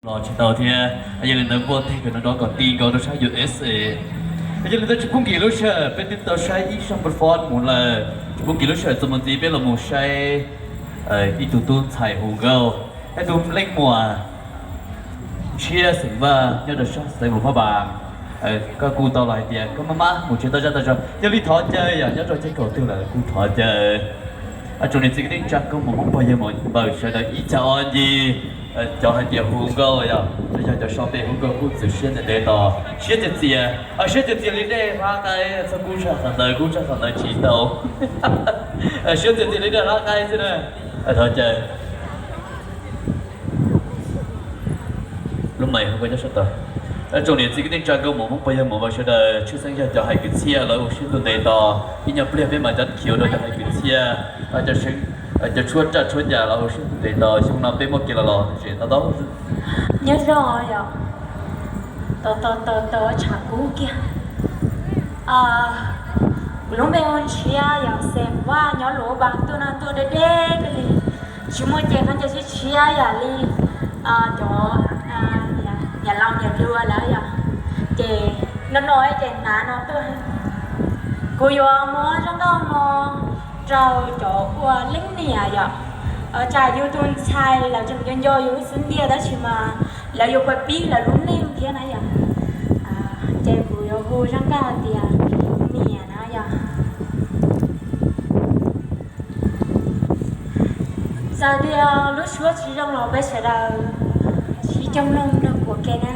los tsis tau thiab. Yog li ntawd muaj tej kawm no rov kom ti nkaus rau sab U S A. Yog li ntawd tsis pub nkim lub sij hawm, peb twb tau saib ib zaj performance mus lawm, tsis pub nkim lub sij hawm txuas mus ntxiv peb los mus saib ib tug tub ntxhais hu nkauj, ib tug leej muam tshiab xeem Vaj nyob rau sab xeev Luas Phaj Npas. Koj kuj tau los hais tias koj maj maj mus tsev tau zaj tau zog, yog li thov caw yom, nyob rau caij kaum twg lawm kuj thov caw tsoom niam txiv kwv tij neej tsa nkauj muam Hmoob pog yawg muam npawg sawv daws ib txhia ob ncig, cov hais tias hu nkauj yom, yog cov sau npe hu nkauj kuj txwm siab ntev ntev tos, siab txias txias, siab txias txias li dej hlab qaib, txhob kub tshaj qhov ntawd, kub tshaj qhov ntawd tsis tau. Siab txias txias li dej hlab qaib xwb na. Thov caw lub mais hu nkauj nyob sab tod. Tsoom niam txiv kwv tij neej tsa nkauj muam Hmoob pog yawg muam npawg sawv daws, tshwj xeeb yog cov hais kwv txhiaj los ua siab ntuj ntev tos, ib nyuag pliag peb mam cov khiv rau cov hais kwv txhiaj, cov tshuab raj tshuab ncas los ua siab ntuj ntev tos, xyoo no peb muaj kev los los zem tau tau. Nyob zoo yom, tau tau tau tau tshav kub kiag. Kuv lub npe hu Ntshiab yom, xeem Vaj, nyob Luas Phaj Npas, tuaj no tuaj deb deb kawg li, tsis muaj ces qhov ncauj tshiab tshiab yam li cov niam laus niam hluas lawm yom. Ces no no ces hnav no tuaj. Kuv yuav muab zaj nkauj no rau cov ua leej niam yom, tsam yus tus ntxhais lawv tseem nco nco yus lub xub ntiag tab sis mas lawv yuav pab pib lawv lub neej thiab na yom. Ces kuv yuav hu zaj nkauj hais tias niam na yom. Txawm tias lub suab tsis zoo los peb sawv daws sib coj mloog nrog kuv ua ke na.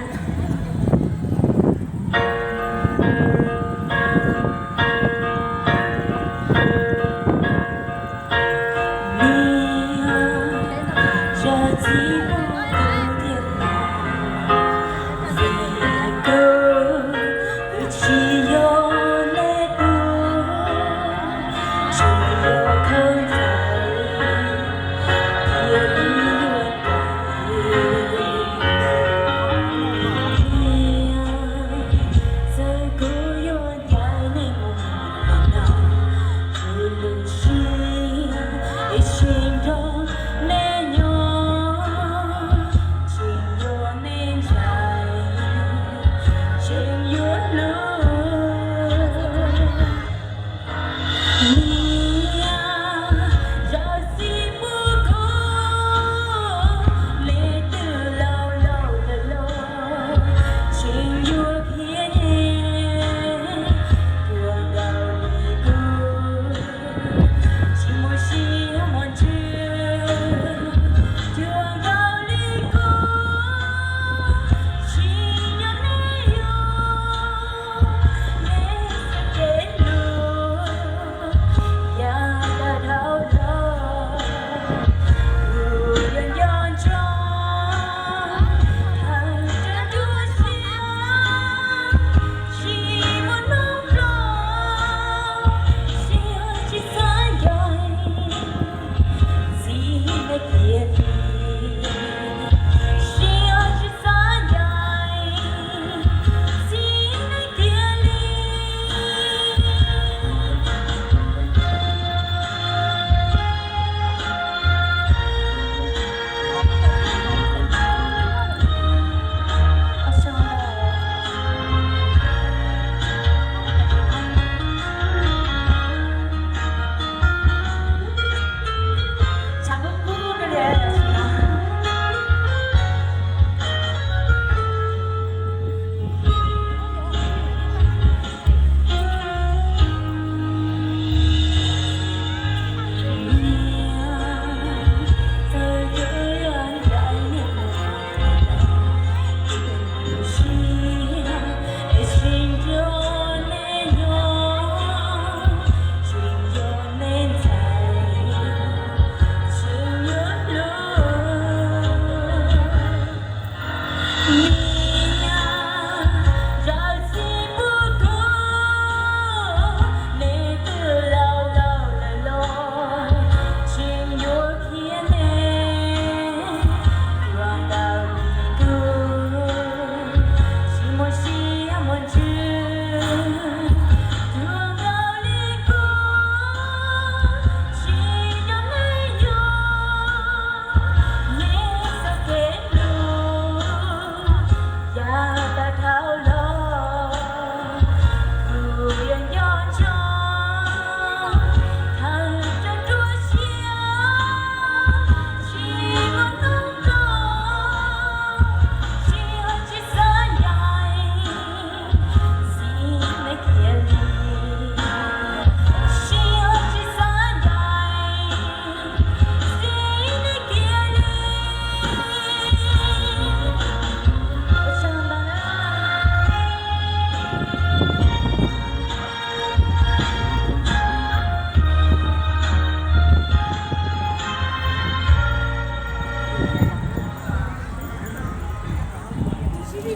Zoo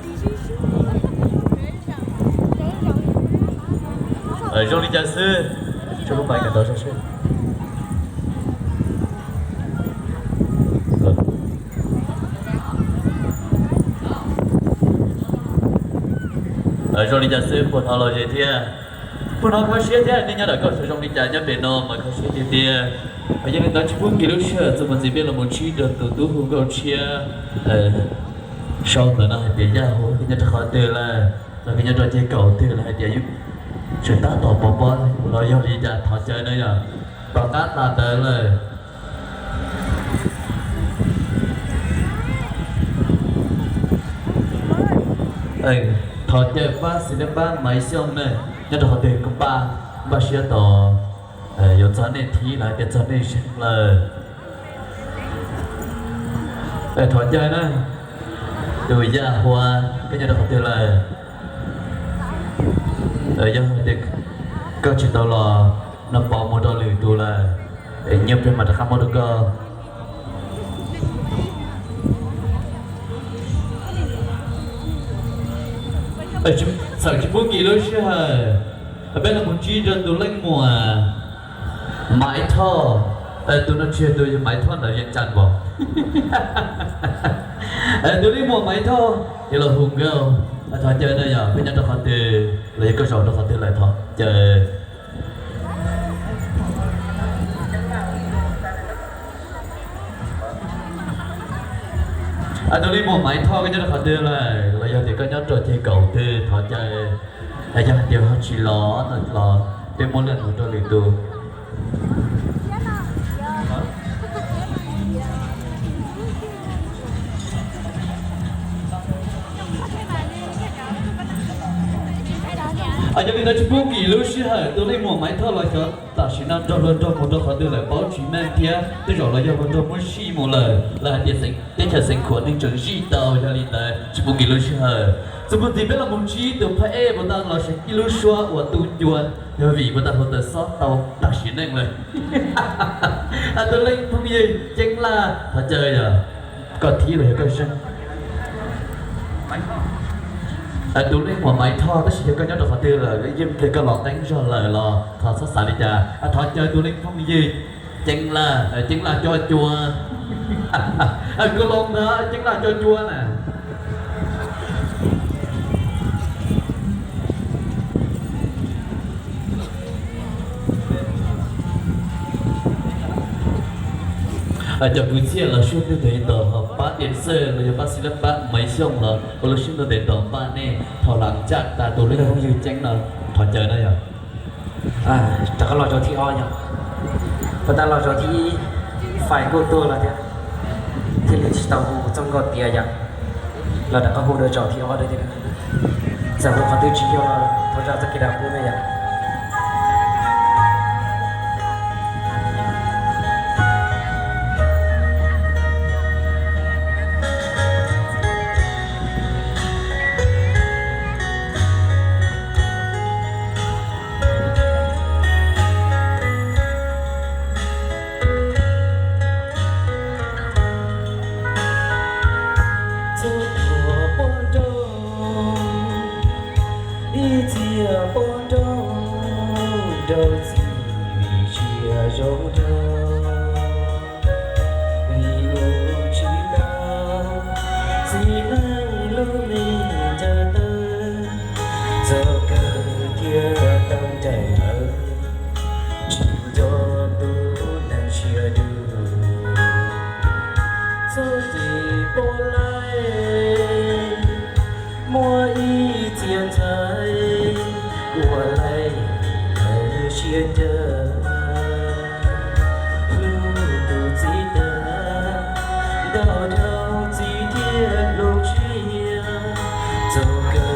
li cas xwb, tso lub pais kom tau sab seb. Zoo li cas xwb, puag hnov los ze thiab. Puag hnov kho siab thiab, nej nyob nram koj sawv zoo li cas nyob pem no mas kho siab tiag tiag. Yog li ntawd tsis pub nkim lub sij hawm, txuas mus ntxiv peb los mus ntsib rau tus tub hu nkauj tshiab sau ntawm no hais tias Yaj Huas nyob rau qhov twg lawm, los nyob rau ceg kaum twg lawm, hais tias yus tseem tab tom pov pob los yog li cas, thov caw na yom. Tom qab tas ntawd lawm. Thov caw pab xib nab pab Maiv Xyooj na, nyob rau qhov twg, koj npaj, npaj siab tos yuav txog nej thib los hais tias txog nej zeeg lawm. Thov caw na, tus Yaj Huas koj nyob rau qhov twg lawm? Yog hais tias koj tsis tau los no pauv mus rau lwm tus lawm, nyiaj plig mas rov qab muab rau koj. Txhawm tsis pub nkim lub sij hawm, peb los mus ntsib rau tus leej muam Maiv Thoj. Tus no tsis yog tus Maiv Thoj ntawm Vias Cas npam. Tus leej muam Maiv Thoj yuav los hu nkauj, thov caw na yom, koj nyob rau qhov twg los yog koj zaum rau qhov twg lawm, thov caw. Tus leej muam Maiv Thoj koj nyob rau qhov twg lawm, los yog tias koj nyob rau ceg kaum twg, thov caw. Yog hais tias ho tsis los no los peb muab lwm tus rau lwm tus. Yog li ntawd tsis pub nkim lub sij hawm, tus leej muam Maiv Thoj los xyov tam sim no nrog luag nrog mus rau qhov twg lawm, paub tsis meej thiab, tej zaum los yog luag nrog muab zij mus lawm, los hais tias teb chaws Xeev Khuam neeg tseem zij tau. Yog li ntawd tsis pub nkim lub sij hawm, txuas mus ntxiv peb los mus ntsib tus phab ej puas tau los saib ib lub suab uas tu ncua yog vim puas tau hu tawm xob tau tag sim neej lawm. Tus leej phooj ywg Ceeb Laj, thov caw yog koj thib los yog koj zeeg. Tus leej muam Maiv Thoj, tab sis yog koj nyob rau qhov twg lawm, yeej ple koj los qeeb zog lawm los thov txhob xav li cas, thov caw tus leej phooj ywg Ceeb Laj, Ceeb Laj cov cua. Kuv los ntawd Ceeb Laj cov cua na. Cov kwv txhiaj los sub ntuj tes tos ho pab tiam xwb los yog pab xib lab pab Maiv Xyooj los ua lub sub ntuj tes tos npaj nej thaum lam caj tas tus leej phooj ywg Ceeb no, thov caw na yog. Rov qab los zaum thib ob yog, puas tau los zaum thib ib, fais kuj tuag lawm thiab, thiaj li tsis tau hu txoj nkauj tiav yom. Los rov qab hu dua zaum thib ob thiab, txawm hu qhov twg tsis yog los thov zam txoj kev dag pub na yom. Txhua txhua poj nrauj, ib txhia poj nrauj, nrauj txiv vim tsis zoo nraug, vim ua tsis tau txiv neej lub neej ncav tawg, txog kawg thiaj tau ncaim lawm, tsis nco tus neeg siab dub. Txoj kev pom laij muaj ib txhia ntxhais ua laij lawv siab ncaws, hlub tus txiv tag, ntaus dhau txiv thiaj hloov siab, txog kawg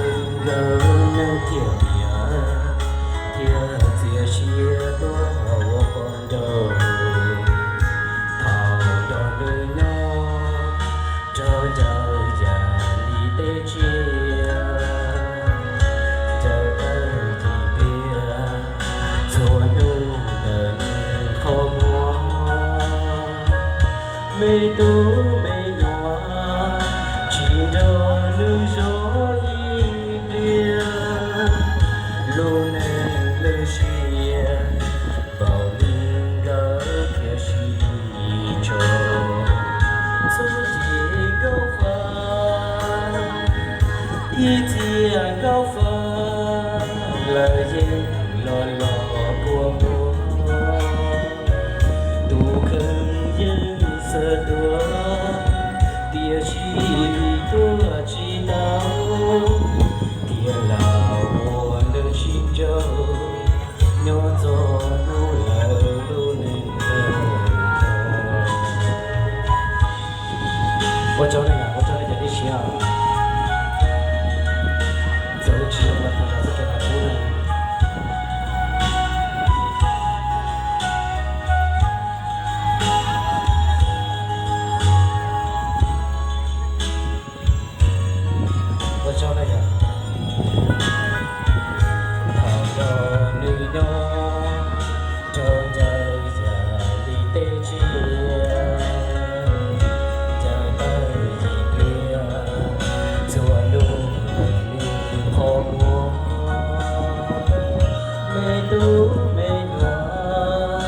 Nws zov ib pliag, lub neej lwj siab, npaum li nkawd thiaj sib tso. Txhob cem Nkauj Faj, ib txhia Nkauj Faj lawv yeej los los kua muag. Tus kheej yeej xav tuag, tiam sis tuag tsis tau, thiaj lam ua neej sib ntsib, nyob txog hnub lawv lub neej tag. Ua tsaug na yom, ua tsaug nej cov dej siab. Txawm tsis zoo los thov zam txoj kev nab pub na. Ua tsaug na yom. Thaum yog nws nyob rau ncaws yam li tej tsiaj, ncaws tawg yim pliag, txhua lub nws qhov muag. Me tub me nyuam,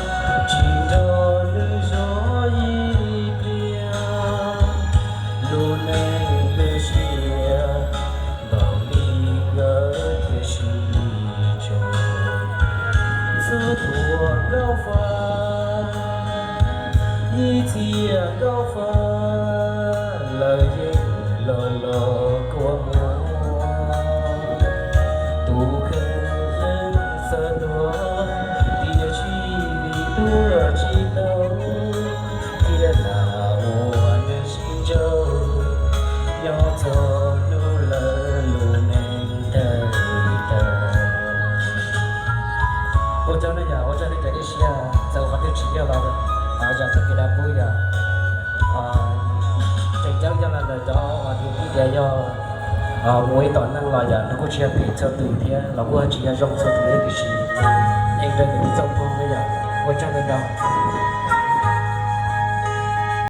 tsis nrog nws zov ib pliag, lub neej lwj siab, npaum li nkawd thiaj sib tso. Txhob thuam Nkauj Faj, ib txhia Nkauj Faj lawv yeej los los kua muag. Tus kheej yeej xav tuag, tiam sis vim tuag tsis tau, thiaj lam ua neej sib ntsib, nyob txog hnub lawv lub neej tag tag. Ua tsaug na yom, ua tsaug nej cov dej siab, txawm qhov twg tsis yog los zam txoj kev nab pub yom. Tseem ceeb yog los ntawm cov uas nws ib tias yog mus ib tom neej los yom, nws kuj tsis yog phem txhua tus thiab los kuj tsis yog zoo txhua tus thiab, tiam sis yeej raws nws txoj moo na yom. Ua tsaug ntau ntau.